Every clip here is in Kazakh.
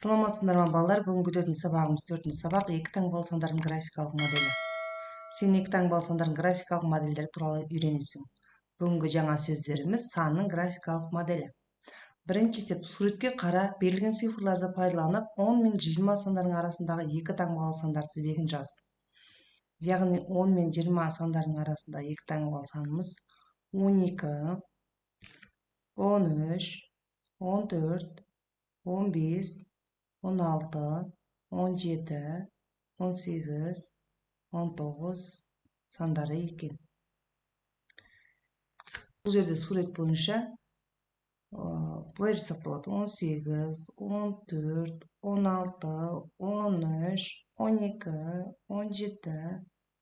Саламатсыздар ма, балалар? Бүгінгі өтетін сабағымыз төртінші сабақ, екі таңбалы сандардың графикалық моделі. Сен екі таңбалы сандардың графикалық модельдері туралы үйренесің. Бүгінгі жаңа сөздеріміз санның графикалық моделі. Бірінші есеп, суретке қара, берілген цифрларды пайдаланып, 10 мен 20 сандардың арасындағы екі таңбалы сандар тізбегін жаз. Яғни 10 мен 20 сандардың арасында екі таңбалы санымыз 12, 13, 14, 15, 16, 17, 18, 19 сандары екен. Бұл жерде сурет бойынша былай жасап болады. 18, 14, 16, 13, 12, 17,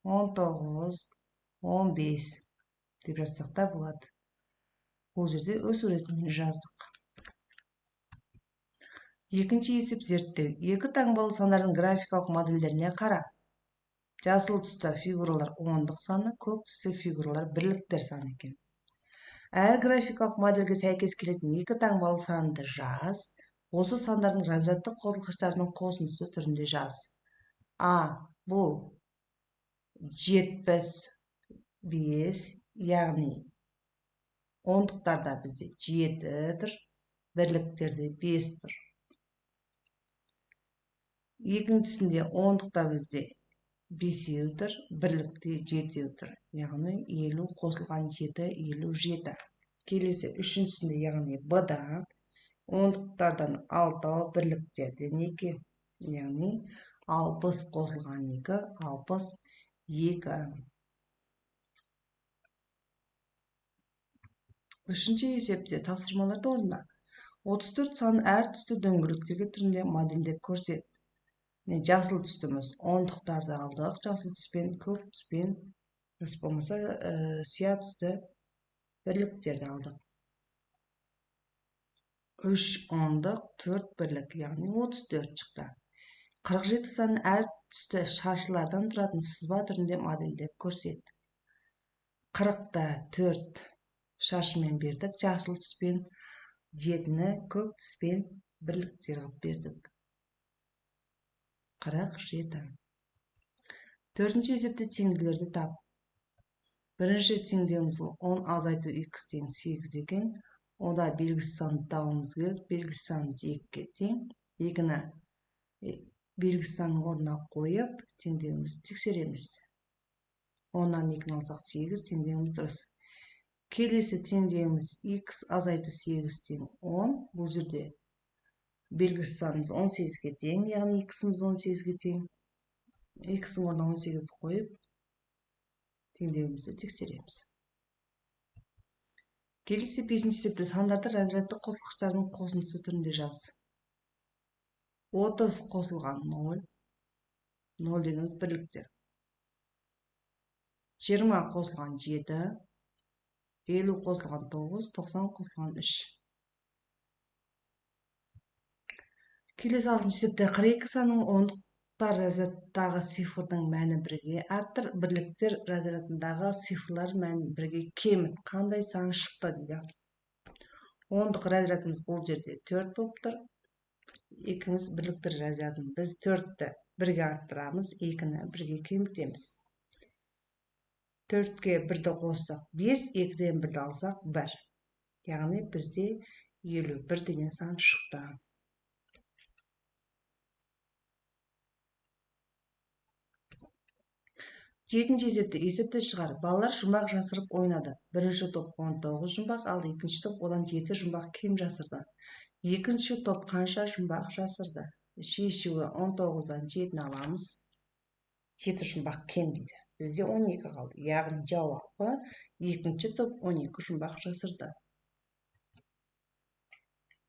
19, 15 деп жазсақ та болады. Бұл жерде өз суретімен жаздық. Екінші есеп зерттеу. Екі таңбалы сандардың графикалық модельдеріне қара. Жасыл түсті фигуралар ондық саны, көк түсті фигуралар бірліктер саны екен. Әр графикалық модельге сәйкес келетін екі таңбалы санды жаз. Осы сандардың разрядтық қосылғыштарының қосындысы түрінде жаз. А, бұл 75, яғни ондықтарда бізде 7 тұр, бірліктерде 5 тұр. Екіншісінде ондықта бізде 5 тұр, бірлікте 7 тұр. Яғни 50 қосылған 7, 57. Келесі үшіншісінде, яғни Б-да ондықтардан 6, бірліктерден 2. Яғни 60 қосылған 2, 62. Үшінші есепте тапсырмаларды орында. 34 санын әр түсті дөңгелектерге түрінде модельдеп көрсет. Жасыл түстіміз ондықтарды алдық, жасыл түспен, көк түспен, дұрыс болмаса, сия түсті бірліктерді алдық. 3 ондық, 4 бірлік, яғни 34 шықты. 47 санын әр түсті шаршылардан тұратын сызба түрінде модельдеп көрсет. 40-та 4 шаршымен бердік, жасыл түспен, 7-ні көк түспен бірліктер қылып бердік. 47. Төртінші есепте теңдеулерді тап. Бірінші теңдеуіміз 10 азайту х тең 8 екен. Онда белгісіз санды табуымыз керек. Белгісіз санымыз 2-ге тең. 2-ні белгісіз санның орнына қойып, теңдеуімізді тексереміз. 10-нан 2-ні алсақ 8, теңдеуіміз дұрыс. Келесі теңдеуіміз х азайту 8 тең 10. Бұл жерде белгісіз санымыз 18-ге тең, яғни х-іміз 18-ге тең. Х-ның орнына 18-ді қойып, теңдеуімізді тексереміз. Келесі бесінші есепте сандарды разрядты қосылғыштардың қосындысы түрінде жаз. 30 қосылған 0, 0 дегеніміз бірліктер. 20 қосылған 7, 50 қосылған 9, 90 қосылған 3. Келесі алтыншы есепте 42 санның ондықтар разрядтағы цифрдың мәні бірге арттыр, бірліктер разрядындағы цифрлар мәні бірге кеміт. Қандай сан шықты дейді. Ондық разрядымыз бұл жерде 4 болып тұр. Екіміз бірліктер разрядын. Біз 4-ті бірге арттырамыз, 2-ні бірге кемітеміз. 4-ке 1-ді қоссақ 5, 2-ден 1-ді алсақ 1. Яғни бізде 51 деген сан шықты. Жетінші есепте есепті шығар. Балалар жұмбақ жасырып ойнады. Бірінші топ 19 жұмбақ, ал екінші топ одан 7 жұмбақ кем жасырды. Екінші топ қанша жұмбақ жасырды? Шешуі 19-дан 7-ні аламыз. 7 жұмбақ кем дейді. Бізде 12 қалды. Яғни жауабы екінші топ 12 жұмбақ жасырды.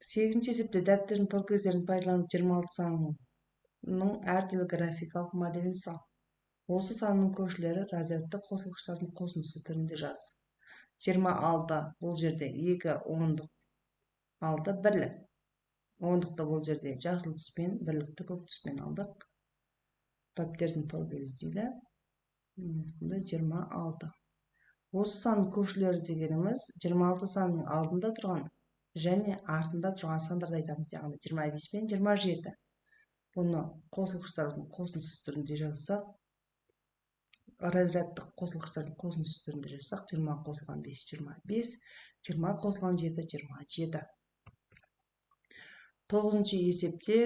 Сегізінші есепте дәптердің тор көздерін пайдаланып 26 санының әртүрлі графикалық моделін сал. Осы санның көршілері разрядты қосылғыштардың қосындысы түрінде жаз. 26 бұл жерде 2 ондық, 6 бірлік. Ондықты бұл жерде жасыл түспен, бірлікті көк түспен алдық. Дәптердің тор көзі дейді. 26. Осы санның көршілері дегеніміз 26 санның алдында тұрған Және артында тұрған сандарды айтамыз, яғни 25 пен 27. Бұны қосылғыштардың қосындысы түрінде жазсақ, разрядтық қосылғыштардың қосындысы түрінде жазсақ, 20 қосылған 5, 25, 20 қосылған 7, 27. 9-шы есепте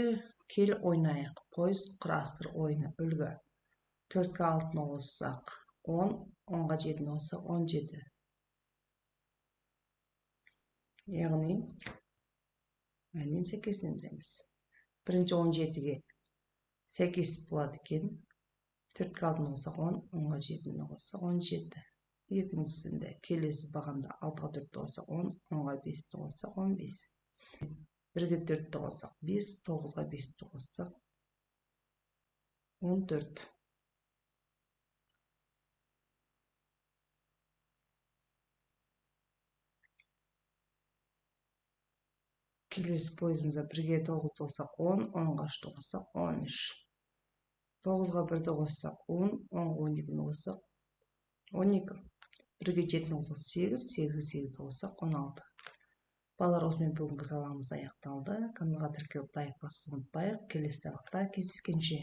кел ойнайық, пойыз құрастыр ойыны үлгі. 4-ке 6-ны қоссақ 10, 10-ға 7-ні қоссақ 17. Яғни мәнмен сәйкестендіреміз. Бірінші 17-ге сәйкес болады екен. 4-ке 6-ны қоссақ 10, 10-ға 7-ні қоссақ 17. Екіншісінде келесі бағанда 6-ға 4-ті қоссақ 10, 10-ға 5-ті қоссақ 15. 1-ге 4-ті қоссақ 5, 9-ға 5-ті қоссақ 14. Келесі пойызымызда 1-ге 9 қоссақ 10, 10-ға 3-ті қоссақ 13. 9-ға 1-ді қоссақ 10, 10-ға 12-ні қоссақ 12. 1-ге 7-ні қоссақ 8, 8-ге 8-ді қоссақ 16. Балалар, осымен бүгінгі сабағымыз аяқталды. Каналға тіркеліп, лайк басуды ұмытпайық. Келесі сабақта кездескенше.